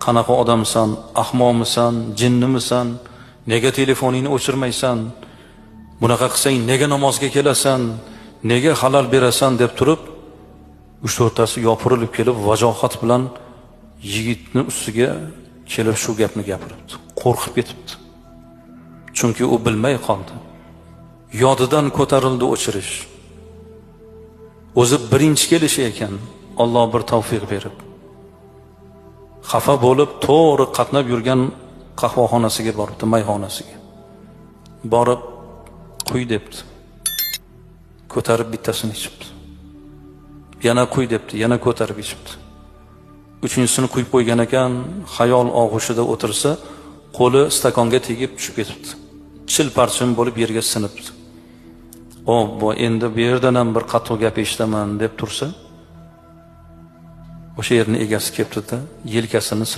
Qanaqa odamsan, ahmoqmisan, jinnimisan, nega telefoningni o'chirmaysan, bunaqa qilsang nega namozga kelasan, nega halal berasan deb turib, uch to'rttasi yopirilib kelib vajohat bilan yigitni ustiga kelib shu gapni gapiribdi. Qo'rqib ketibdi. Chunki u bilmay qoldi. Yodidan ko'tarildi o'chirish. O'zi birinchi kelishi ekan, Alloh bir tavfiq berib. Xafa bo'lib to'g'ri qatnab yurgan qahvaxonasiga boribdi, mayxonasiga. Borib quy debdi. Ko'tarib bittasini ichibdi. Yana quy debdi, yana ko'tarib ichibdi. Uchinchisini quyib qo'ygan ekan, xayol og'ushida o'tirsa, qo'li stakonga tegib tushib ketibdi. Chil parchin bo'lib yerga sinibdi. O, bu endi bu yerdan ham bir qattiq gap eshitaman deb tursa, o'sha yerni egasi kelibdi-da, yelkasini silab